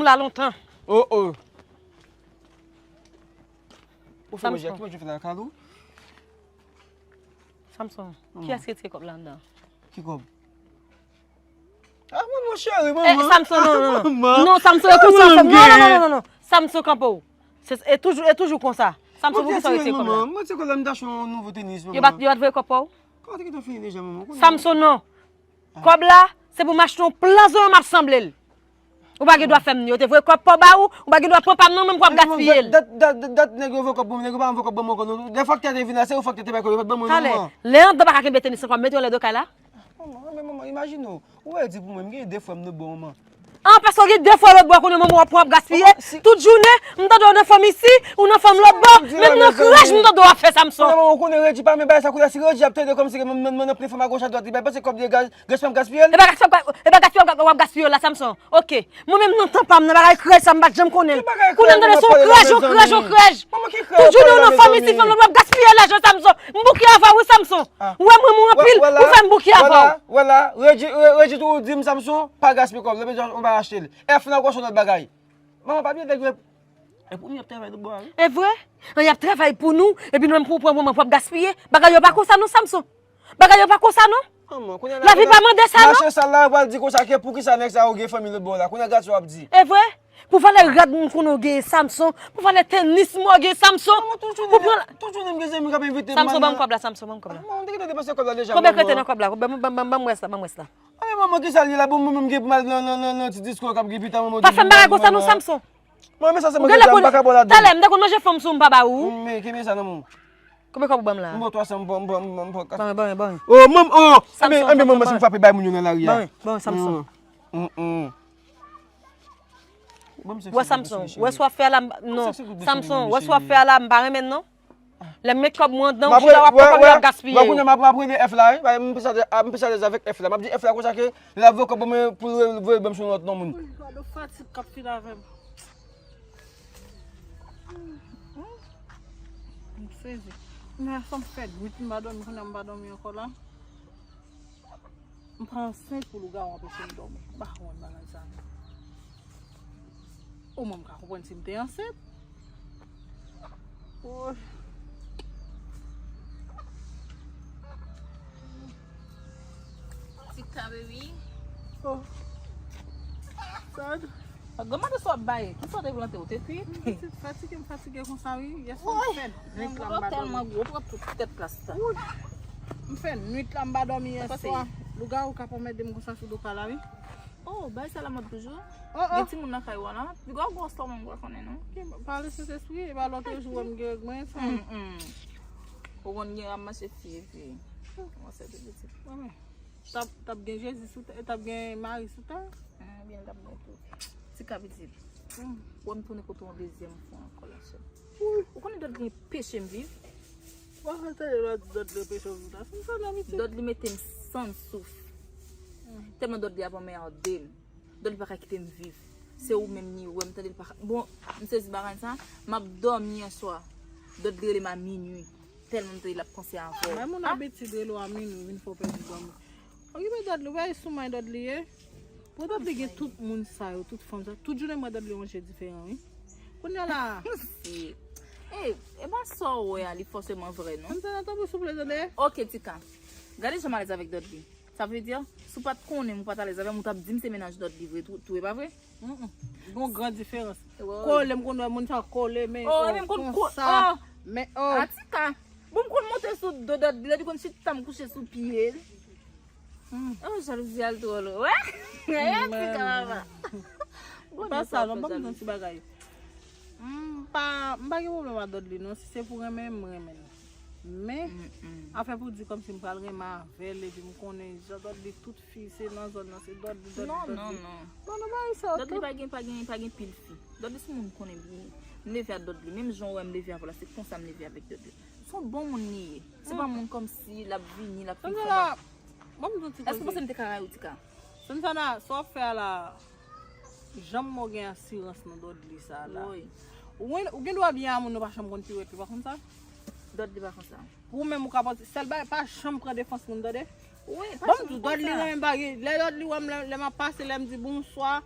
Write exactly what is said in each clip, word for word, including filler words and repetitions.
M la lontan. Oh, oh. Ou fè Samson. Wojè, ki manje fè la, Kalou? Samson, kiyès ki retire kòb la anndan? Ki kòb? Ah, manman cheri, Eh, manman. Samson, non, non, non. Manman. Non, Samson, e konsa, Samson. Non, non, non, non, non, non. Samson, kanpe w. Se, e toujou, e toujou konsa. Samson, poukisa w retire kòb la? Manman, mwen te konnen m t achte yon nouvo tenis, manman. Yo bat, yo bat voye kòb pa w? Kòman te gentan fini deja, manman? Kounye Samson, non. Kòb la, se pou m achte yon plan zon an m ap sanble l. Ou pa gen dwa fè m ni. Yo te voye kòb pa w ba ou, ou pa gen dwa pran pa m nan men m pou ap gaspiye l. Dat, dat, dat, dat nèg yo voye kòb ban mwen, nèg yo pa voye kòb ban mwen ankò non. Dèfwa k te vin la, se yo fòk te te bay kòb, yo pa t ban mwen non, Talè, manman. lè anndan pa ka kenbe tenis ankò, mete yo lè do kay la. Manman, men manman, imajine w. Ou wè di pou mwen, m gen de frè m lòt bò, manman. An, paske w gen de frè lòt bò, kounye a manman w ap pran, w ap gaspiye. Tout jounen, m tande w nan fanm isi, ou nan fanm lòt bò, menm nan krèj, m tande w ap fè Samson. Manman, ou konnen Regi pa men bay sa koulè, si Regi ap tande kòmsi ke m, m, m, m nan plen fanm a goch a dwat, li bay, panse kòb li e gaz, gaspiye m gaspiye l? E pa gaspiye, w ap gaspiye la, Samson. Ok. Mwen menm nan tan pa m, nan bagay krèj sa, m pa t janm konnen l. Kounye a m tande se yon krèj, yon krèj, yon krèj. Tout jounen w nan fanm isi, fanm lòt, w ap gaspiye lajan, Samson. M bouke avè w, wi, Samson. Ou wè mwen, mwen anpil, ou fè m bouke avè w. Wè la, Regi, Regi tou di m, Samson, pa gaspiye kòb, lè bezwen ou pa achte l. F nan gòch yon lòt bagay. Manman, pa bliye nèg yo e pou nou y ap travay lòt bò a, wi. E vre? An, y ap travay pou nou, epi nou menm pou pran moman pou ap gaspiye. Bagay yo pa konsa non, Samson. Bagay yo pa konsa non. Lavi pa mande sa non. Mache sal la, yo pral di konsa ke poukisa nèg sa yo gen fanmi lòt bò la. Kounye a gad sa w ap di. E vre? Pou valè rad m konnen w gen Samson, pou valè tenis m wè w gen Samson. Pou pran Tout jounen m gen zanmi k ap envite m. Samson, ban m kòb la, Samson, ban m kòb la. Manman, m te gentan depanse kòb la deja. Konbyen k rete nan kòb la? Ban m wè sa, ban m wè sa. Ay, manman, kisa l ye la? Bon, mwen menm gen pou m al nan, nan, nan, nan ti disko k ap gen pita, manman. Pa fè m bagay konsa non, Samson. Mwen, men sa se mwen ki di m pa ka ba w ladan. Talè, m te konn manje fanm sou m pa ba ou. Men, ki men sa nan men w. Konbyen kòb ou ban m la? M ba w twa san, m pran, m pran, m pran, m pran kat. Ban mwen, ban mwen, ban mwen. Oh, manm, oh. Enben, enben, manman, si m frape bay moun yo nan lari a. Ban mwen, ban mwen, Samson. Wè Samson, wè sa w ap fè a la, non. Samson, wè sa w ap fè a la, m pa renmen l non. Lè m met kòb mwen anndan, ou chita w ap pran kòb yo ap gaspiye. Wè kounye a m ap, m ap rele F la, wi. M plis alèz, m plis alèz avèk F la. M ap di F la konsa ke lè l ap voye kòb ban mwen pou l voye l ban m sou yon lòt non moun. Gade fatig k ap fini avè m. M sezi. Men sa m fè nwit m pa dòmi, kounye a m pa dòmi ankò la. M pran ansent pou lougawou anpeche m dòmi. M pa konprann bagay sa. Omwen m ka konprann si m te ansent. Woy. Tika baby. Oh. Sad. Granmadi sa w ap bay, kisa w te plante, ou te kwit? Pitit, fatige, m fatige konsa wi. Yè swa m fè nwit la m pa dòmi. Tèlman gwo, pran tout tèt plas la. M fè nwit la m pa dòmi yè swa. Lougawou k ap anmède m konsa sou do pa la wi. Oh, bay sa la mòd toujou. Oh, oh. Gen timoun nan kay ou a la. Pi gwo gwo sò mwen pa konnen non. Pale Sentespri, e pa lòt jou wè m gen gwen sa. Ou konn gen ap mache fye fye. Mwen se te pitit. T ap, t ap gen Jezi sou tè, t ap gen Mari sou tè. Byen, l t ap gen tou. Ti ka pitit. Wè m tounen kote w yon dezyèm fwa ankò la, chè. Ou konnen Dòdli anpeche m viv? Ou pa tande lè w di Dòdli anpeche w viv la. Fè m sa nan pitit. Dòdli mete m san souf. Tèlman Dòdli ap anmède m. Dòdli pa ka kite m viv. Se ou menm li wè m tande l pa ka. Bon, m sezi bagay sa. M ap dòmi yè swa. Dòdli rele m a minui. Tèlman m tande l ap panse avè w. Men moun abitid rele w a minui, vin fè w pèdi dòmi. Okipe Dòdli, ou pa sou may Dòdli ye? Pou Dòdli gen tout moun sa yo, tout fanm sa, tout jounen mwen Dòdli yon je diferan, wi. Kounye a la. Si. E, e pa sa w wè a, li fòseman vrè, non. Konn sa nan tanbou souple tande. Ok, Tika. Gade jan m alèz avèk Dòdli. Sa vle di, si w pa t konnen m, ou pa t alèz avè m, ou t ap di m se mennaj Dòdli vre tou, tou, e pa vre? Gon gran diferans. Kole, m konn wè moun sa kole, men oh, konsa. Men oh. Atika. Bon, m konn monte sou do Dòdli, li konn chita m kouche sou pye l. Oh, jalouzi a l twò lwen. Wè? Atika, papa. Pa sa non, ban m di yon ti bagay. M pa, m pa gen pwoblèm ak Dòdli non, si se pou renmen, m renmen l. Men, afè pou di kòmsi m pral renmen avè l, epi m konnen jan Dòdli tout fi, se nan zòn nan, se Dòdli, Dòdli, Dòdli. Non, non, non. Non, non, bagay sa, Dòdli pa gen, pa gen, pa gen pil fi. Dòdli se moun m konnen byen. M leve ak Dòdli, menm jan w wè m leve avè w la, se konsa m leve avèk Dòdli. Se yon bon moun li ye. Se pa moun kòmsi l ap vini, l ap vin fè. Ban m di yon ti koze. Èske w panse m te ka rayi w, Tika? Santana, sa w ap fè a la, janm mò gen asirans nan Dòdli sa a la. Wi. Ou gen, ou gen dwa byen a moun, nou pa janm konn piwèt li, ou pa konn sa? Dòdli pa konsa. Ou menm ou ka panse, sèl bagay, pa janm pran defans moun, tande? Wi, pa janm konsa. Ban m di w, Dòdli renmen bagay, lè Dòdli wè m, lè, lè m ap pase, lè m di bonswa,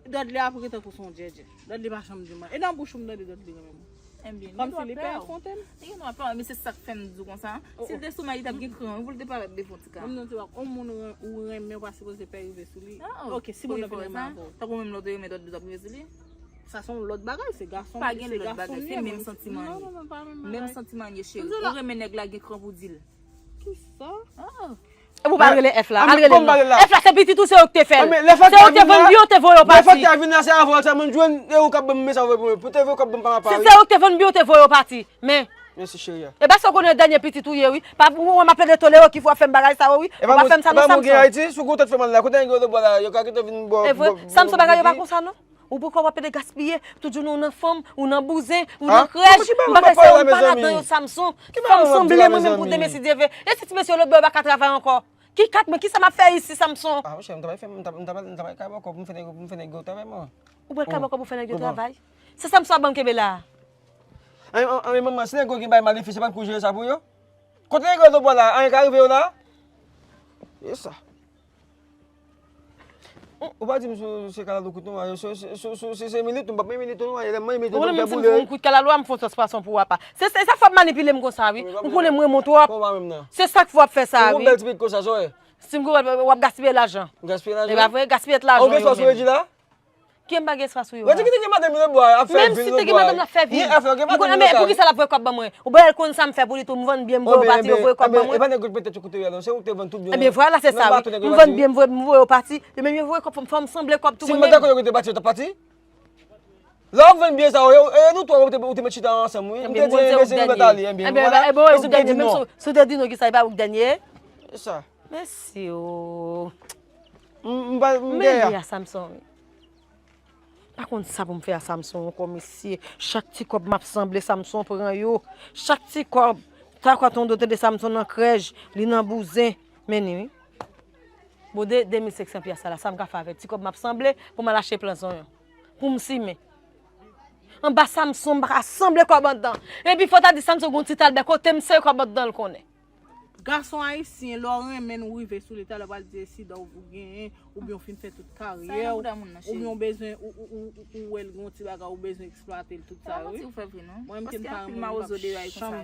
Dòdli ap ret tankou se yon djèdjè. Dòdli pa janm di m anyen. E nan bouch ou m tande Dòdli renmen mwen. Ebyen, li dwe pè w. Kòmsi li pè Fontenn. Li gen dwa pè w, men se sa k fè m di w konsa. Si l te sou may, li t ap gen kran wi pou l te parèt devan ti ka. Mwen di w, yon moun ou renmen, ou pa sipoze pè rive sou li. Ok, si moun nan vin renmen avè w. Tankou menm lè w te renmen Dòdli, w t ap rive sou li. Sa se yon lòt bagay, se gason m ye, se gason m ye, mwen. Pa gen lòt bagay, se menm santiman an ye. Non, non, non, pa menm bagay. Menm santiman an ye, cheri. Ou renmen nèg la, gen kran pou di l. Kisa? Epi w pa rele F la, al rele l non. F la se pitit ou, se ou ki te fè l. Se ou ki te vann byen, ou te voye yo pati. Lè fèt la vin la, se avè w sèlman m jwenn, e ou k ap ban m mesaj, ou voye pou mwen. Pou te voye kòb ban m pa pati. Se ou ki te vann byen, ou te voye yo pati. Men. Mèsi cheri a. E paske ou konnen dènye pitit ou ye wi. Pa pou mwen m ap plede tolere w ki fè w ap fè m bagay sa yo wi. Ou pa fè m sa non Samson. E pa mwen gen Ayiti, si w kontan fè mal la, kote nèg yo lòtbò la, yo ka gentan vin bò. E vre, Samson bagay yo pa konsa non. Ou poko w ap pede gaspiye, tout jounen ou nan fanm, ou nan bouzen, ou nan krèch, m pa kwè se ou m pa ladan yo Samson. Fò m sanble mwen menm pou demen si Dye vle. E si ti mesye yo lòtbò yo pa ka travay ankò? Ki kat mwen, kisa m ap fè isi Samson? Ah monchè, m ta pral fè, m ta, m ta pral, m ta pral kaba kòb, m fè nèg, m fè nèg yo travay mwen. Ou pral kaba kòb pou fè nèg yo travay? Se Samson ap ban m kenbe la. An, an, an, manman, si nèg yo gen bay malefis, se pa m pou jere sa pou yo? Kote nèg yo lòtbò la, anyen ka rive yo la? E sa. Ou pa di m sou se kalalou kout non, se, se, se, se, se milit, m p ap milit non, lè mwen milit, ou konnen menm si m fè yon kout kalalou a, m fè yon transpasan pou w apa. Se, se sa k fè w ap manipile m konsa wi. M konnen m renmen w twòp. Se sa k fè w ap fè sa wi. Ou bèl ti pitit konsa, sa w ye. Si m gwo, w ap gaspiye lajan. Gaspiye lajan? E pa vre, gaspiye lajan yo menm. Ou gen espas ou redi la? Ki m pa gen espas pou yo la? Redi ki te gen madanm li lòtbò a, ap fè vil lòtbò a. Menm si te gen madanm l ap fè vil. M konnen, men poukisa l ap voye kòb ban mwen? Ou pa wè l konn sa m fè pou li tou, m vann byen, m voye yo pati, yo voye kòb ban mwen. E pa nèg yo te pete ti kote yo a non, se ou ki te vann tout byen yo. Ebyen vwala, se sa wi. M vann byen, m voye, m voye yo pati. Yo menm yo voye kòb, fò m sanble kòb tou mwen menm. Si m pa dakò yo te pati, yo t ap pati. Lè w ap vann byen sa yo, e nou twa ou te, ou te met chita ansanm wi. M te di enbensil ou mèt ale, ebyen vwala. E si w te di non. Si w te di non, kisa, e pa ou k dènye? E sa. Mèsi o. M, m pa, m dèyè. Men li a Samson wi. Pa konn sa pou m fè a Samson ankò mesye. Chak ti kòb m ap sanble Samson pran yo. Chak ti kòb. Takwa tonton tande Samson nan krèj, li nan bouzen. Men ni wi. Bon, de, de mil senk san pyas sa la, sa m ka fè avè ti kòb m ap sanble pou m al achte plan zonyon. Pou m simen. Anba Samson, m pa ka sanble kòb anndan. Epi fò ta di Samson gon ti talbè kote m se kòb anndan l konnen. Gason ayisyen, lè w renmen l, ou rive sou li, talè w pral di e sida w genyen, oubyen w fin fè tout karyè w, oubyen w bezwen, ou, ou, ou, ou, ou wè l gen yon ti bagay, ou bezwen eksplwate l, tout sa yo wi. Mwen menm ke m pa renmen, m p ap janm,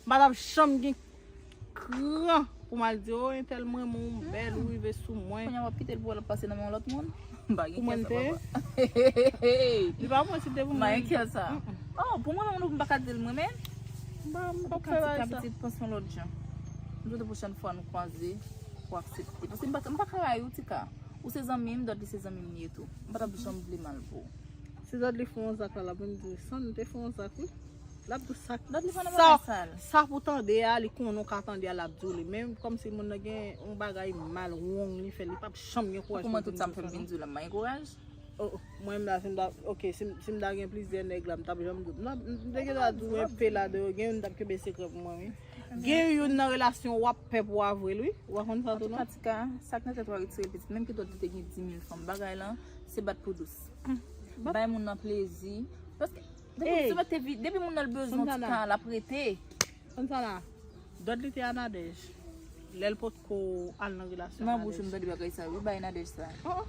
m pa t ap janm gen kran pou m al di, o, entèl m renmen w, m bèl, ou rive sou mwen. Kounye a w ap kite l pou w al ap pase nan men yon lòt moun? M pa gen kè sa, papa. Li pa mwen, si te pou mwen. M pa gen kè sa. Oh, pou mwen menm, m pa ka di l m renmen l. M pa, m p ap fè bagay sa. Tika pitit, panse yon lòt jan. M swete pwochèn fwa nou kwaze, ou aksepte. Paske m pa, m pa ka rayi w, Tika. Ou se zanmi m, Dòdli se zanmi m li ye tou. M pa t ap janm vle mal pou ou. Si Dòdli fè yon zak la, l ap vin di, Sann, m te fè yon zak wi. L ap di w sa, sa pou tande a, li konnen w ka tande a, l ap di w li. Men kòmsi moun nan gen yon bagay mal, wrong li fè, li p ap janm gen kouraj pou l vin di w sa non. Kòman tout sa m fè m vin di w la, m pa gen kouraj? Oh, oh, mwen menm la, si m ta, ok, si m, si m ta gen plizyè nèg la, m t ap janm di w. M, m te gentan di w enpe ladan yo, gen youn t ap kenbe sekrè pou mwen wi. Gen youn nan relasyon w ap pè pou w avwe l wi. Ou pa konn sa tou non? Antouka, Tika, sa k nan tèt ou a retire l pitit. Menm ke Dòdli te gen di mil fanm, bagay lan, se bat pou dous. Bay moun nan plezi. Paske, depi, depi moun nan bezwen w, Tika, l ap rete. Konn sa la, Dòdli te a Nadège. Lè l potko al nan relasyon a Nadège. Nan bouch ou m tande bagay sa yo, bay Nadège sa. Oh, oh.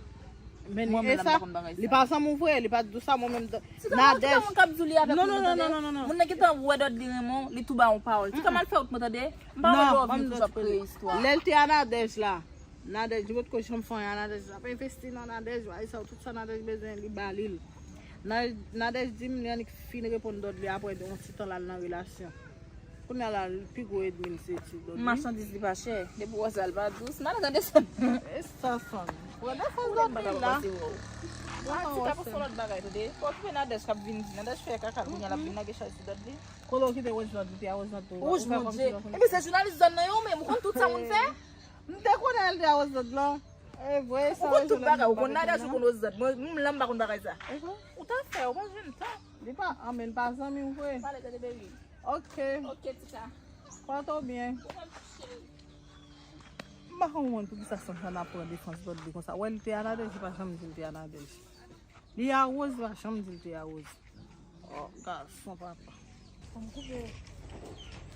Men e sa, li pa zanmi w vre, li pa t di w sa, mwen menm Nadège. Si ta moun k ap di w li avèk moun, tande. Non, non, non, non, non. Moun nan gentan wè Dòdli renmen w, li tou ba w yon pawòl. Tika, m al fè wout mwen, tande. M pa wè lè w vin toujou ap kreye istwa. Lè l te a Nadège la, Nadège, li potko janm fè anyen a Nadège, l ap envesti nan Nadège, bagay sa yo, tout sa Nadège bezwen, li ba li l. Na-, Nadège di m, li annik fin reponn Dòdli apre yon ti tan l al nan relasyon. Kounye a la, pi gwo ènmi l se ti Dòdli. Machandiz li pa chè. Depi w wè sa, l pa dous. N ale nan desann. E sa fanm. Pran defans Dòdli la. Tika, pase yon lòt bagay, tande. Pa okipe Nadège k ap vin di. Nadège fè kaka l, kounye a l ap vin lage chay sou Dòdli. Kote w kite Roselande, ou te a Roselande tou? Wouch, Bondye. Epi se jounalis zòn nan yo menm, ou konn tout sa moun fè? M te konnen l te a Roselande lan. E vre, sa. Ou konn tout bagay, ou konn Nadège, ou konn Roselande. Mwen, m la, m pa konn bagay sa. E vre? Ou ta fè, ou pa jwenn tan. Li pa, anben, l pa zanmi w vre. Pale, tande, baby. Ok. Ok, Tika. Pòte w byen. Ou menm tou, cheri. M pa konprann poukisa Santana ap pran defans Dòdli konsa. Wè, li te a Nadège, li pa janm di l te a Nadège. Li a Rose, li pa janm di l te a Rose. Oh, gason papa. Fò m koupe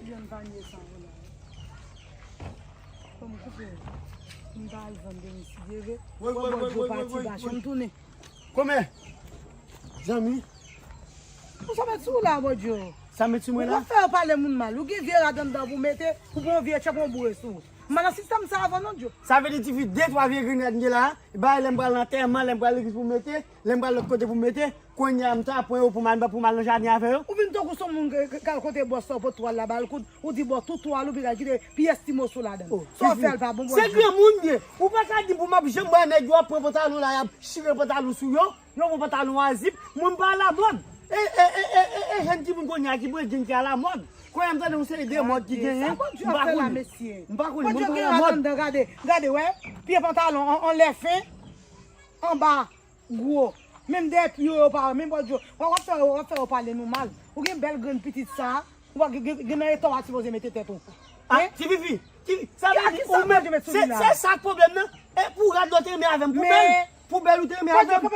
yonn panye sa yo la. Fò m koupe. M ta al vann demen si Dye vle. Woy, woy, woy, woy, woy, woy. Bondye pati, pa janm tounen. Kòmè, zanmi. Ou sa met sou la, Bondye. Sa met sou mwen la? Ou fè yo pale moun mal. Ou gen vye rad anndan pou mete, ou pran vye tchèp, yon boure sou ou. M al nan sistèm sa avan non, Djo. Sa vle di tifi de twa vye grenn rad m gen la, bay lè m pral antèman, lè m pral legliz pou m mete, lè m pral lòt kote pou m mete, kounye a m ta pran yo pou m al, pou m al nan jaden avè yo. Ou vin tankou son moun k, k, k al kote bòs sa, ou pot twal la ba l koud, ou di bò tout twal ou pi kal kite pyès ti moso ladan l. Sa w fè l pa bon, Bondye. Se granmoun m ye. Ou pa ka di m pou m ap janm wè nèg yo ap pran pantalon la, y ap chire pantalon sou yo. Yo pran pantalon a zip, mwen m pa alamòd. E, e, e, e, e, e jèn timoun kounye a ki pran djins ki alamòd. Kounye a m tande yon seri de mòd ki genyen, m pa konnen. M pa konnen, mwen m pa alamòd. Gade, gade, wè, pye pantalon an, anlè fen, anba gwo. Menm dèyè pye yo pa, menm bòdyo. W ap fè, w ap fè yo pale nou mal. Ou gen bèl grenn pitit sa, ou pa gen, gen, gen nan eta w a sipoze mete tèt ou. Ah, ti Fifi, ti, sa vle di ou menm, se, se sa k pwoblèm nan. E pou rad ou te renmen avè m, pou bèl, pou bèl ou te renmen avè m.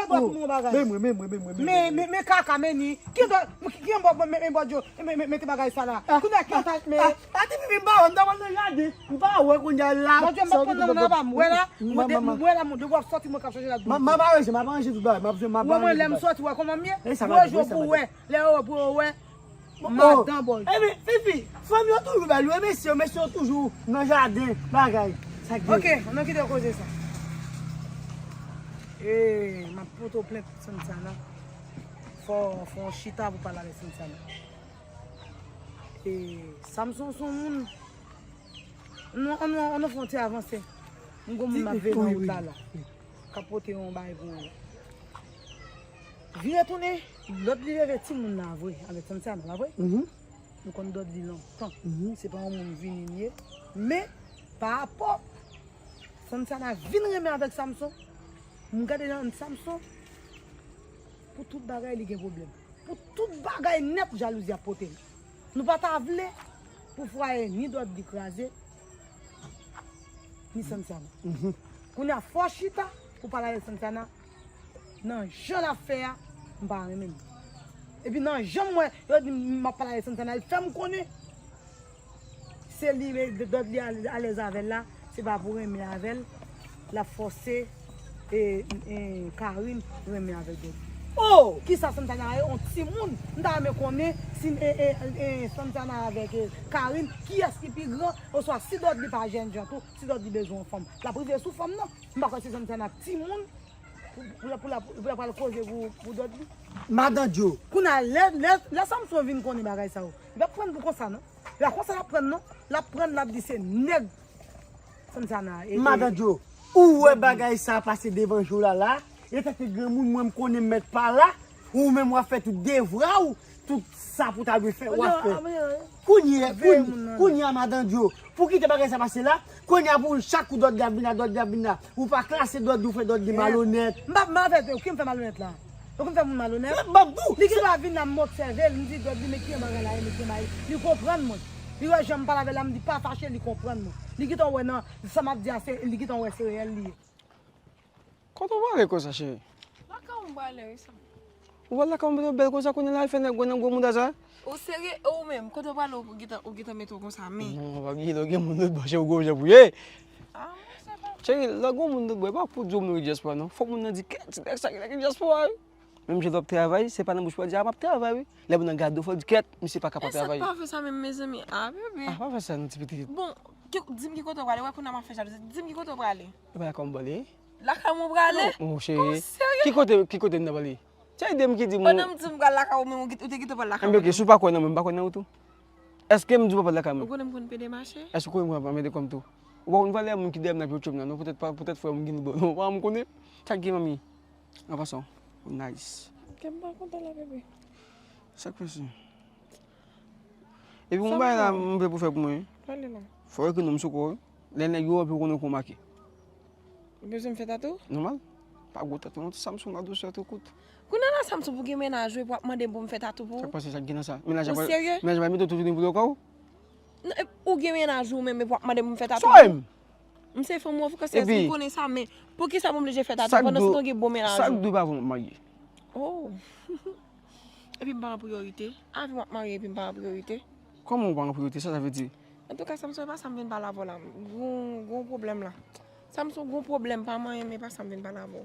Men mwen, men mwen, men mwen, men mwen. Men, men, men kaka, men ni. Ki dò, ki, ki yon bò, men, men bòdyo, men, men, mete bagay sa la. Kounye a ki antaj, men. Ah, ti Fifi, m pa wè, m ta pral nan jaden. M pa wè kounye a la. Bòdyo, m pa konn nan mwen pa m wè la. Mwen de, m wè la, mwen de w ap sòti, mwen k ap chanje la. M ap aranje, m ap aranje tout bagay. M ap, m ap aranje tout bagay. Mwen, mwen, lè m sòti, wè kòman m ye. Mwen jwe pou wè. Lè yo wè pou yo wè. Madan bòy. Ebyen, Fifi, fanm yo toujou bèl, wi, mesye yo, mesye yo toujou nan jaden, bagay. Sa k gen? Ok, nou kite koze sa. E, m ap pote w plent Sansana. Fò, fò w chita pou pale avèk Sansana. E, Samson se yon moun. Nou, nou, nou fè yon ti avanse. M gon moun m ap veye nan wout la la. K ap pote yon bagay pou mwen la. Vire tounen, Dòdli leve timoun nan vre, avèk Sansana, pa vre? M konn Dòdli lontan. Se pa yon moun vini m ye. Men, pa rapò, Sansana vin renmen avèk Samson. M gade nan Samson, pou tout bagay li gen pwoblèm. Pou tout bagay nèt, jalouzi ap pote l. Nou pa ta vle pou fwaye ni Dòdli kraze, ni Sansana. Kounye a fò chita pou pale avèk Sansana. Nan jan l ap fè a, m pa renmen l. Epi nan jan m wè, yo di m ap pale avèk Sansana, l fè m konnen se li, Dòdli alèz avè l la, se pa pou renmen avè l, l ap fòse e, e, Karine renmen avèk Dòdli. Oh! Kisa Sansana ye? On timoun, m ta renmen konnen si e, e, e, Sansana avèk e, Karine, kiyès ki pi gran, oswa si Dòdli pa jènjan tou, si Dòdli bezwen yon fanm. L ap rive sou fanm nan. M pa kwè se Sansana timoun pou, pou, pou, pou, pou l pral koze pou, pou Dòdli. Madan Djo. Kounye a, lè, lè, lè Samson vin konnen bagay sa yo, li p ap pran pou konsa, non. Li pa konsa l ap pran, non. L ap pran, l ap di se nèg Sansana. E, e, Madan Djo, ou wè bagay sa pase devan je w la, la? E tanke granmoun, mwen, m konnen m mèt pa la. Ou menm w ap fè tout devwa w, tout sa pou ta dwe fè, w ap fè. Kounye, kounye, kounye a, Madan Djo, pou kite bagay sa pase la, kounye a pou chak kou Dòdli ap vin la, Dòdli ap vin la, ou pa klase Dòdli, ou fè Dòdli malonèt. M pa, m pa fè, ki m fè malonèt la? Ou konn fè moun malonèt? Li gen dwa vin la, m obsève l, m di Dòdli, men ki yon bagay la ye, men ki yon bagay. Li konprann mwen. Li wè jan m pale avè l la, m di pa fache, li konprann mwen. Li gentan wè nan sa m ap di a, se, li gentan wè se reyèl li ye. Kote w prale konsa, cheri? Lakay ou m prale, wi, sa. Ou pral lakay ou mete w bèl konsa, kounye a la, al fè nèg wè nan gwo mouda sa? Ou serye? E ou menm, kote w prale, ou gentan, ou gentan mete w konsa, men. Non, pa bliye, lè w gen moun lòt bò, cheri, ou gon jan pou ye. Ah, mwen, se pa. Cheri, lè w gen moun lòt bò, e pa pou di w moun ki dyaspora, non. Fòk moun nan di, kèt, ti nèg sa ki nan dyaspora, wi. Menm jan lè w ap travay, se pa nan bouch ou pral di, a, m ap travay, wi. Lè moun nan gade w, fò w di, kèt, misye pa kapab travay. Èske w pa fè sa menm, mezanmi? Ah, bebe. Ah, pa fè sa, non, ti pitit. Bon, di m ki kote w prale, wè, kounye a m ap fè jalouzi. Di m ki kote w prale. E pa lakay ou m prale? Lakay mwen prale? Oh, cheri. Ou serye? Ki kote, ki kote m nan prale? Cheri, de m ki di m. Pandan m di m pral lakay ou, men ou te gentan pral lakay mwen. Enben, ok, si w pa kwè nan mwen, m pa kwè nan ou tou. Èske m di w pa pral lakay mwen? Ou konnen m konn pede mache? Èske w konnen m konn pede kò m tou? Ou pa konn valè moun ki dèyè m nan pye tchòm nan, non, poutèt pa, poutèt frè m gen bò. Non, pa m konnen. Sa k gen, manmi? An pasan, ou nice. Kè m pa kontan la, bebe. Sa k pase? Epi yon bagay la, m vle pou fè pou mwen. Pale non. Fò w ekri non m sou kò w, wi. Lè nèg yo wè w, pou yo konnen w konn make. Ou bezwen m fè tatou? Nòmal. Pa gwo tatou non, ti Samson la dousè tou kout. Kounye a la, Samson, pou gen mennaj ou, epi w ap mande m pou m fè tatou pou ou? Sa k pase, sa k gen nan sa? Ou serye? Mennaj la pral mete w toutouni pou l kò w? Non, e, ou gen mennaj ou menm, epi w ap mande m pou m fè tatou pou ou? Sa w ye m? M se fanm ou an, fòk se, m konnen sa, men poukisa m oblije fè tatou pandan se tan w gen bon mennaj ou? Sa k di w pa vle m ap marye? Oh. Epi m pa an priyorite? Avè w ap marye epi m pa an priyorite? Kòman w pa an priyorite? Sa sa vle di? Antouka, Samson, e pa sa m vin pale avè w la. Gon, gon pwoblèm la. Samson, gon pwoblèm, pa manyen, men e pa sa m vin pale avè w.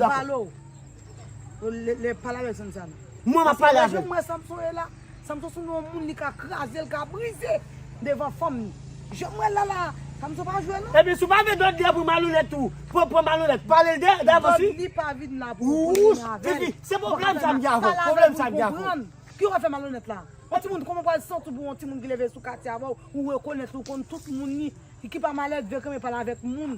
dakò. Pale w. Yo le, le pale avèk Sansan. Mwen m ap pale avè l. Jan m wè Samson ye la, Samson se yon moun li ka kraze, l ka brize devan fanm li. Jan m wè l la la, Samson pa jwe non. Epi si w pa vle Dòdli a pran malonèt tou, pran, pran malonèt. Pale l de, de avans wi. Dòdli pa vin la pou konnen avè l. Tifi, se pwoblèm sa m gen avè w. Pwoblèm sa m gen avè w. Ki w ap fè malonèt la? Yon timoun, kòman w pral santi w pou yon timoun ki leve sou katye avè w, ou rekonèt li, ou konn tout moun li, ki pa malèt, vle kenbe pale avèk moun?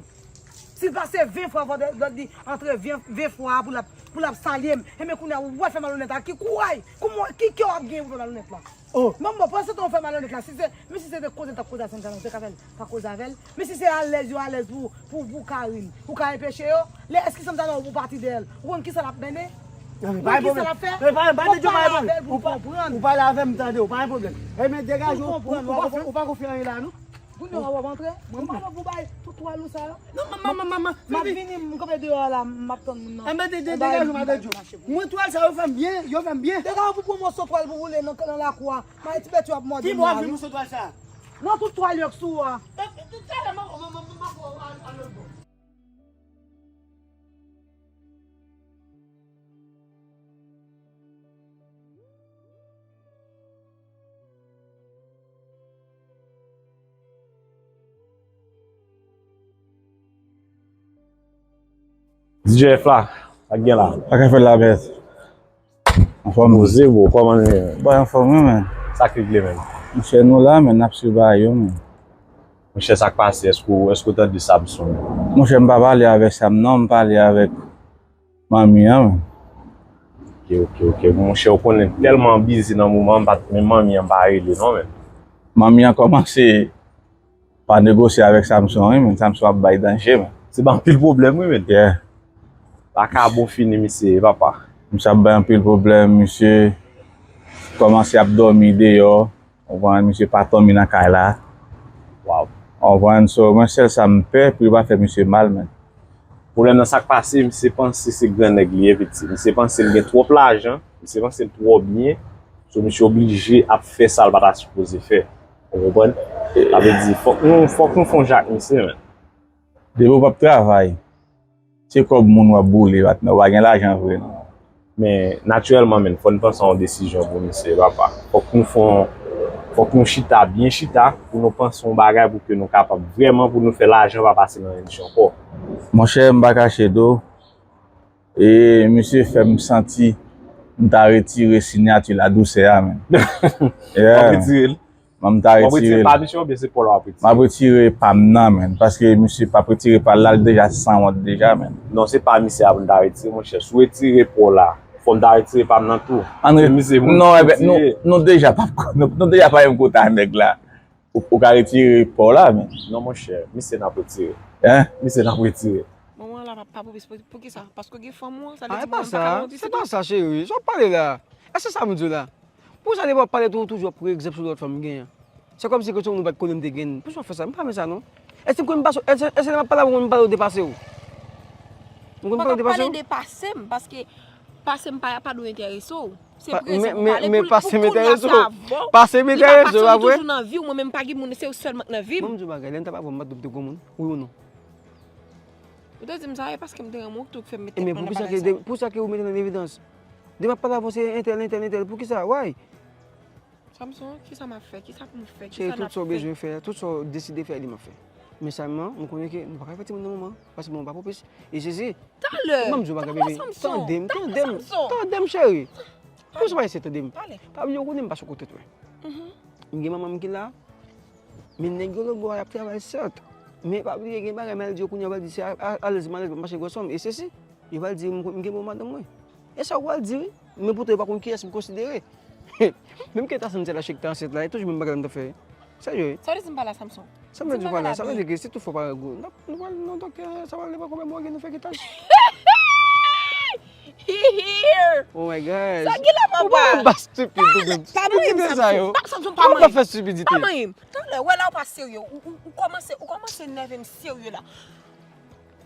Si l pase ven fwa, fò Dòdli antre ven, ven fwa pou l ap, pou l ap salye m. Enben kounye a, w ap fè malonèt la. Ki kouraj, kòman, ki kè w ap genyen pou fè malonèt la? Oh. Manman, pandan se tan w fè malonèt la, si se, men si se te koze l t ap koze a Sandra, non, w te ka fè l pa koze avè l. Men si se alèz yo alèz pou, pou, pou Karine, ou ka anpeche yo. Lè èske Sandra nan ou pati dèyè l, ou konn kisa l ap mennen? Ou konn kisa l ap fè? Fò w pale avè l pou l konprann. Ou pale avè m tande, ou pa gen pwoblèm. Enben degaje w, ou pa konn fè anyen la non. Kounye a w ap antre. Mwen pa nan pou bay tout twal ou sa yo. Non, manman, manman, manman. M ap vini, m kanpe deyò a la, m ap tann moun nan. Enben de, de, degaje w, madanm Djo. Mwen twal sa yo fè m byen, yo fè m byen. Degaje w pou pran moso twal pou woule nan, nan lakou a. Mayi ti bèt yo ap mòde m la wi. Ki bò ap vin moso twal sa? Nan tout twal yo k sou a. Talè m ap, m ap, m ap, m ap al, al lòt bò. D J F la, sa k gen la? Sa k ap fèt la, bèz? Anfòm. Poze, bro, kòman nou ye, menn? Bòy, anfòm, wi, menn. Sa k regle, menn? Monchè, nou la, menn, n ap swiv bagay yo, menn. Monchè, sa k pase? Èske w, èske w tande Samson? Monchè, m pa pale avèk Sam, non, m pale avèk manmi an, menn. Ok, ok, ok. Monchè, ou konnen, m tèlman bizi nan moman, m pa t, menm manmi an m pa rele, non, menn. Manmi an kòmanse pa negosye avèk Samson, wi, menn. Samson ap bay danje, menn. Se pa anpil pwoblèm, wi, menn. Yeah. Pa ka bon fini, misye, papa. Misye ap bay anpil pwoblèm, misye kòmanse ap dòmi deyò. Ou konprann, misye pa dòmi nan kay la. Waw. Ou konprann, so, mwen, sèl sa m pè, pou yo pa fè misye mal, menn. Pwoblèm nan, sa k pase, misye panse se gran nèg li ye, piti. Misye panse l gen twòp lajan, misye panse l twò byen. So, misye oblije ap fè sa l pa ta sipoze fè. Ou konprann? Sa vle di, fòk nou, fòk nou fè yon jan ak misye, menn. Depi w p ap travay, se kòb moun w ap boule, patnè. Ou pa gen lajan vre, non. Men, natirèlman, menn, fò n panse a yon desizyon pou misye, papa. Fòk nou fè yon, fòk nou chita, byen chita, pou nou panse yon bagay pou ke nou kapab vrèman, pou nou fè lajan pa pase nan men misye ankò. Monchè, m pa kache do, e misye fè m santi m ta retire siyati ladousè a, menn. Yeah. W ap retire l? Mwen, m ta retire l. W ap retire pa misye oubyen se pa w la w ap retire? M ap retire pa m nan, menn. Paske misye p ap retire pa l la, l deja sanwont deja, menn. Non, se pa misye a pou n ta retire, monchè. Si w retire pa w la, fò m ta retire pa m nan tou. Ann re-, non, enben, nou, nou deja p ap, nou, nou deja pa menm kota nèg la. Ou, ou ka retire pa w la, menn. Non, monchè, misye n ap retire. Hein? Misye n ap retire. Manman la pa, pa pwopis, pou, poukisa? Paske w gen fanm ou an, sa vle di mwen m pa ka gen yon pitit? Ah, e pa sa, se pa sa, cheri. Sa w ap pale la? Èske sa m di w la? Poukisa depi w ap pale tou, ou toujou ap pran egzanp sou lòt fanm m genyen? Se kòmsi ke se yon moun m pa t konnen m te gen. Poukisa w ap fè sa? M pa renmen sa non. Èske m konn pase w? Èske, èske lè m ap pale avè w, m konn pale w depase w? M konn pale w depase w? Pale depase m, paske pase m pa, pa dwe enterese w. Se prezan pou pale pou, pou kounye a se avè w. Pase m enterese w, pa vre? Li pa pase, m toujou nan vi w, mwen menm pa gen moun, se ou sèlman k nan vi m. Bon, m di w bagay, lè n t ap avè w, m pa t di w m te granmoun. Wi ou non? Ou te di m sa, e paske m te renmen w tou k fè m met tèt mwen nan bagay sa. Ebyen, poukisa ke, poukisa ke ou mete l an evidans? Depi m ap pale avè w, se entèl, entèl, entèl. Poukisa? Why? Samson, kisa m ap fè? Kisa pou m fè? Cheri, tout sa w bezwen fè, tout sa w deside fè, li m ap fè. Men sèlman, m konnen ke nou pa ka fè timoun nan moman, paske moman pa pwopis. E Jezi, talè, m ap di w bagay, bebe, tande m, tande m, tande m, cheri. Poukisa w pa eseye tande m? Pa bliye, ou konnen m pa sou kote twa. M gen manman m ki la, men nèg yo lòtbò a y ap travay, sèt. Men pa bliye, gen bagay maladi yo kounye a pral di se a, a, alèz malèz, mache gwòs fanm, e sesi. Yo pral di m, m gen bon madanm mwen. E sa yo pral di, wi. Men poutan yo pa konn kiyès m konsidere. Menm ke ta santi la chèk ta ansent la, e toujou menm bagay la m t ap fè. Serye, wi. Sa w di m pa la, Samson? Sa m vle di w pa la, sa vle di ke si tout fwa w pa gwo, n ap, nou pral nan doktè, sa pral depann konbyen mwa gen nou fè kitaj. Oh my God. Sa gen la papa. Ou pa menm pa stupid ou menm. Pa manyen m, Samson. Samson, pa manyen m. Ou pa fè stupidite. Pa manyen m. Talè, wè la ou pa serye. Ou, ou, ou kòmanse, ou kòmanse nève m serye la.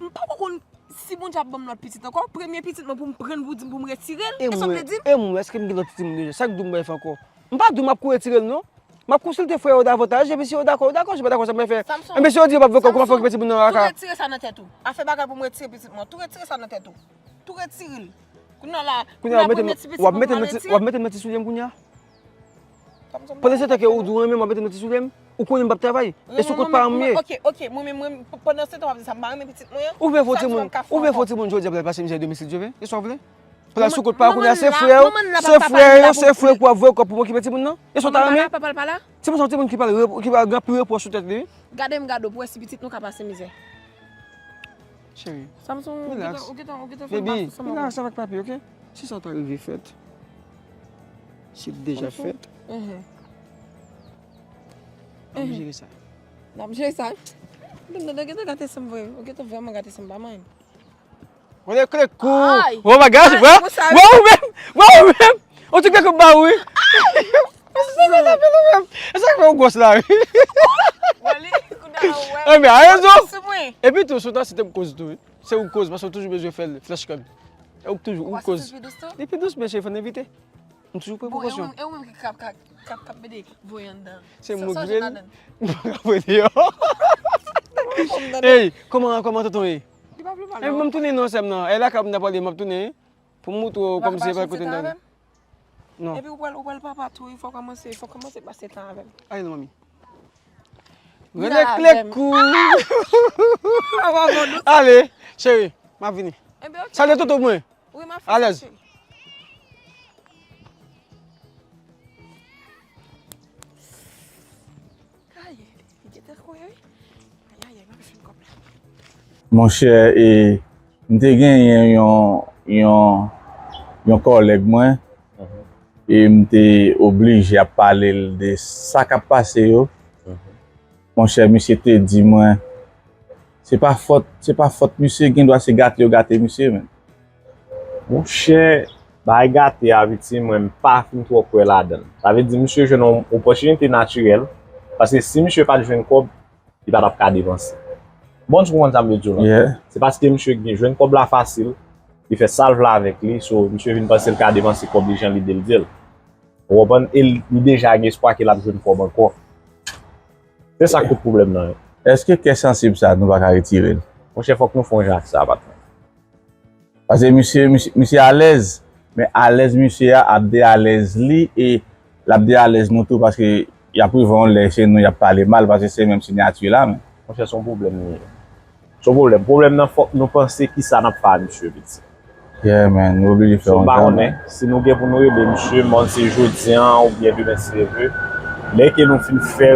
M pa ko konn si Bondye ap ban m lòt pitit ankò. Premye pitit mwen pou m pran l pou di m pou m retire l. E sa w vle di m? E mwen, èske m gen lòt timoun deja? Sa k di w m bay fè ankò? M pa di w m ap kou retire l non. M ap konsilte frè yo davantaj, epi si yo dakò, yo dakò, si yo pa dakò, sa m fè. Samson, enben si yo di yo p ap vle kò, kòman fè w retire moun nan kaka? Tou retire sa nan tèt ou. Afè bagay pou m retire pitit mwen. Tou retire sa nan tèt ou. Tou retire l. Kounye a la, kounye a la, premye ti pitit mwen pou m al retire. W ap mete m nan ti soulye m kounye a? Pandan se tan ke ou di w renmen m, w ap mete m nan ti soulye m, ou konnen m p ap travay. E sou kont paran m ye. Ok, ok, mwen menm, mwen, pandan se tan w ap di sa, m pa renmen pitit mwen an. Ou vle fè w timoun, ou vle fè w timoun jodi a pou l al pase mizè domisil, Jove? E sa w vle? Pou l al sou kont paran kounye a, se frè yo, se frè yo, se frè pou ap voye kòb pou m okipe timoun nan? E sa w ta renmen? Timoun sa, yon timoun ki pral, ki pral gen anpil repwòch sou tèt li, wi. Gade m gade w pou wè si pitit nou ka pase mizè. Cheri, relax. Baby, relax avèk papi, ok? Si sa ta rive fèt, si l deja fèt, n ap jere sa. N ap jere sa? Ou gentan gate san m vre. Ou gentan vrèman gate san m pa manyen. Wè, kle kou. Oh my God, wè, wè ou menm, wè ou menm. Ou ti kle kou ba ou, wi. E sa k fè ou gwòs la, wi. Anben, a rezon. Epi tou, sou ta site m koz tou, wi. Se ou k koz, paske ou toujou bezwen fè l, flash card. E ou k toujou, ou k koz. Li pi dous, men cheri, fò n evite. M toujou pran prekosyon. E ou menm ki k ap, k ap, k ap, k ap mete voye anndan. Se m ki rele. M pa ka voye deyò. Ey, kòman, kòman tonton ye? Li pa vle pale. Ey, ban m tounen non, sè m nan. Ey, lakay m nan pale, m ap tounen. Pou m moutre w kòmsi se pa kote m ta vin. Non. Epi ou pral, ou pral papa tou, wi, fò kòmanse, fò kòmanse pase tan avè m. Ale non, manmi. Rele kle kou. Ale, cheri, m ap vini. Salye tonton mwen. Wi, m ap fè sa, cheri. Ay, li gentan kwè, wi. Ay, ay, ay, m ap jwenn kòb la. Monchè, e, m te genyen yon, yon, yon kòlèg mwen, e m te oblije ap pale l de sa k ap pase yo. Monchè, misye te di mwen, se pa fòt, se pa fòt misye, gen dwa se gate yo gate misye, menn. Monchè, bagay gate a, piti, mwen, m pa fin twò kwè ladan l. Sa vle di, misye jwenn yon opòtinite natirèl, paske si misye pa t jwenn kòb, li pa t ap ka depanse. Bon, ou konprann sa m vle di w lan? Se paske misye gen, jwenn kòb la fasil, li fè sa l vle avèk li, so, misye vin panse l ka depanse kòb li jan lide l di l. Ou konprann? E li, li deja gen espwa ke l ap jwenn kòb ankò. Se sa k tout pwoblèm nan yo. Èske kè sansib sa, nou pa ka retire l? Monchè, fòk nou fè yon jan ak sa, patnè. Paske misye, misye, misye alèz, men alèz misye a ap de alèz li, e l ap de alèz nou tou, paske y ap rive yon lè se nou y ap pale mal, paske se menm siyati la, men. Monchè, se yon pwoblèm li ye. Se yon pwoblèm. Pwoblèm nan, fòk nou panse kisa n ap fè a misye, piti. Yeah, man, nou oblije fè yon jan. So, m pa konnen si nou gen pou nou rele misye, m pa konn si jodi a oubyen demen, si Dye vle. Lè ke nou fin fè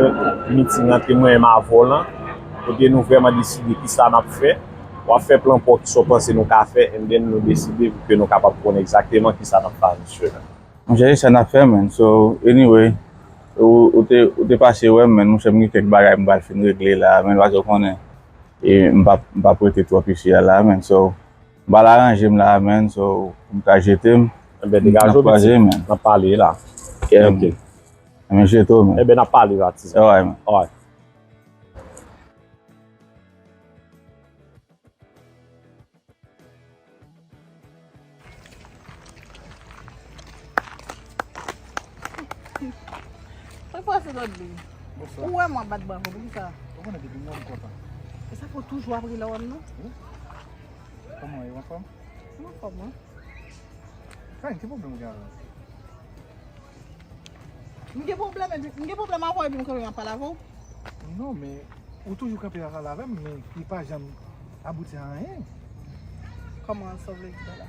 miting ant mwen menm avè w lan, kote nou vrèman deside kisa n ap fè, w ap fè plan pa w, kisa w panse nou ka fè, and then nou deside pou ke nou kapab konnen egzakteman kisa n ap fè a misye la. Monchè, se sa n ap fè, man. So, anyway, ou, ou te, ou te pase wè m, man. Monchè, m gen kèk bagay m pral fin regle la, man, paske w konnen, e m p ap, m p ap rete twòp isi a la, man. So, m pral aranje m la, man. So, pou m ka jete m, n ap kwaze, man. N ap pale la. Yeah, man. Ebyen, jete w, man. Ebyen, n ap pale la, ti. Alright, man. Alright. Mwen pase lòt li. Bonswa. Ou wè mwen bat bravo, poukisa? Ou konnen depi mwen m kontan. E sa fè w toujou ap ri lè w wè m, non? Wi. Kòman w ye, w anfòm? Mwen anfòm, wi. Karen, ki pwoblèm ou gen avè m? M gen pwoblèm, epi, m gen pwoblèm avè w, epi m kanpe m ap pale avè w? Non, men ou toujou kanpe ap pale avè m, men ki pa janm abouti a anyen. Kòman sa w vle di sa la?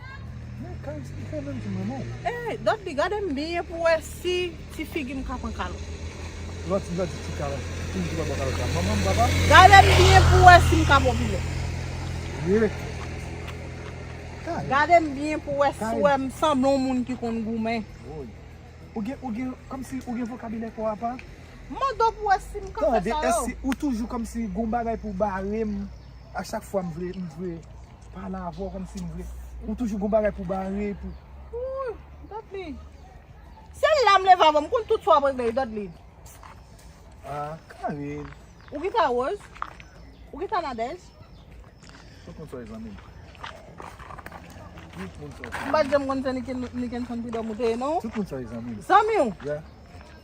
Men Karen, eksplike menm si m renmen w. Ey, Dòdli, gade m byen pou w wè si ti figi m ka pran kalòt. Lòt, lòt di ti kalòt, ti figi pa pran kalòt la. Manman m, papa m. Gade m byen pou w wè si m ka popilè. Ye. Karen. Gade m byen pou w wè si w wè m sanble yon moun ki konn goumen. Woy. Ou gen, ou gen, kòmsi ou gen vokabilè pa w apa? M mande w pou wè si m ka fè sa yo. Tande, èske ou toujou kòmsi gon bagay pou bare m? A chak fwa m vle, m vle pale avè w, kòmsi m vle, ou toujou gon bagay pou bare, pou... Wouy, Dòdli. Se la m leve avè w, m konn tout sa w ap regle, Dòdli. Ah, Karen. Ou gentan Rose? Ou gentan Nadège? Tout moun sa yo zanmi m. Tout moun sa yo zanmi m. M pa t janm konn se Niken-, Nikenson Pidòm ou te ye, non? Tout moun sa yo zanmi m. Zanmi w? Yeah.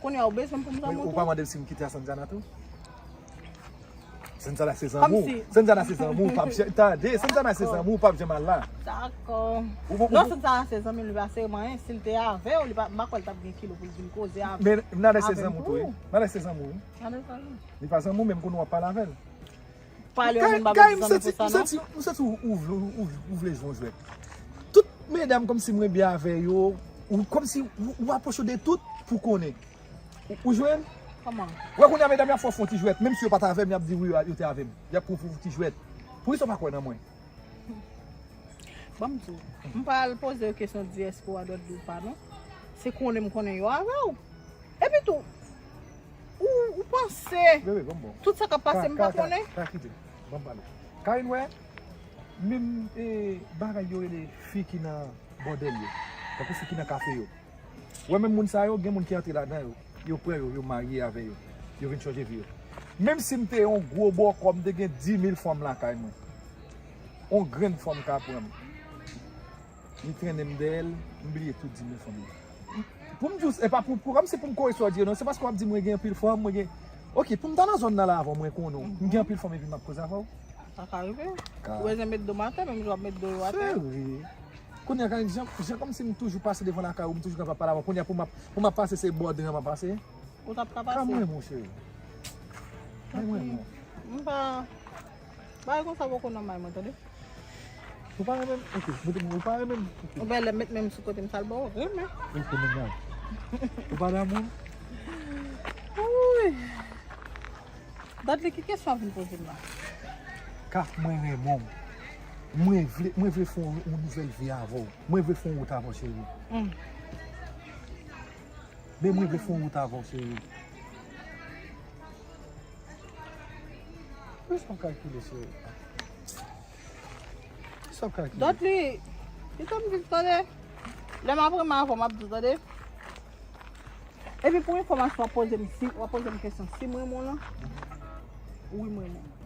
Kounye a ou bezwen m pou m zanmi w tou? Ou pa mande m si m kite a Sanjana tou? Sanjana se zanmi w. Sanjana se zanmi w, w p ap janm, tande, Sanjana se zanmi w, w p ap janm al la. Dakò. Non, Sanjana se zanmi w, li pa serye m anyen. Si l te avè w, li pa, m pa kwè l t ap gen kilo pou l vin koze avè m. Men Nadège se zanmi w tou, wi. Nadège se zanmi w, wi. Li pa zanmi w, men m konnen w ap pale avè l. Pale yon moun pa bezwen zanmi pou sa, non? M santi, m santi ou, ou vle, ou, ou vle jwe yon jwèt. Tout medam kòmsi mwen byen avè yo, ou kòmsi ou, ou apwoche de tout pou konnen. Ou, ou jwenn? Kòman? Wè kounye a medam y ap fè w fè yon ti jwèt, menm si yo pa t avè m, y ap di wi, yo te avè m. Y ap fè w fè yon ti jwèt. Poukisa w pa kwè nan mwen? Ban m di w, m pa al poze yo kesyon di èske w a Dòdli ou pa, non. Se konnen m konnen yo avè w. Epi tou, ou, ou panse tout sa k ap pase m pa konnen? Ka, ka, ka, ka kite. Ban m pale. Karen, wè, menm, e, bagay yo rele fi ki nan bòdèl yo, tankou fi ki nan kafe yo. Wè, menm moun sa yo, gen moun ki antre ladan yo, yo pran yo, yo marye avè yo, yo vin chanje vi yo. Menm si m te yon gwo bòkò, m te gen dimil fanm lakay mwen, yon grenn fanm ka pran m. Li trennen m dèyè l, m bliye tout di m nan fanmi. Pou m jis, e pa pou, pou, kòmsi pou m kore sa w di yo, non, se paske w ap di mwen gen anpil fanm, mwen gen, oke, pou m ta nan zòn nan la avè w, mwen konnen w, m gen anpil fanm epi m ap koze avè w. Sa ka rive. Ou bezwen met do m atè, menm jan w ap met do yo atè. Se vre. Kounye a, jan, jan kòmsi m toujou pase devan lakay ou, m toujou kapab pale avè w. Kounye a, pou m ap, pou m ap pase, se bò dren an m ap pase. Ou t ap ka pase. Ka mwen, monchè. Mwen, mwen, mwen. M pa, bagay konsa poko nòmal, mwen, tande. Ou pa renmen m? Oke. Mete m, ou pa renmen m? Oke. Ou bèlè met men m sou kote m, sa l ba w renmen. Oke, men la. Ou pa damou m? Wouy. Dòdli, ki kesyon w ap vin poze m la? Ka mwen renmen w. Mwen vle, mwen vle fè yon, yon nouvèl vi avè w. Mwen vle fè yon wout avè w, cheri. Mm. Men mwen vle fè yon wout avè w, cheri. Kisa w kalkile, cheri? Kisa w kalkile? Dòdli, kite m viv, tande. Lè m ap renmen avè w, m ap di w, tande. Epi pou enfòmasyon, w ap poze m si, w ap poze m kesyon si m renmen w lan. Wi, m renmen w.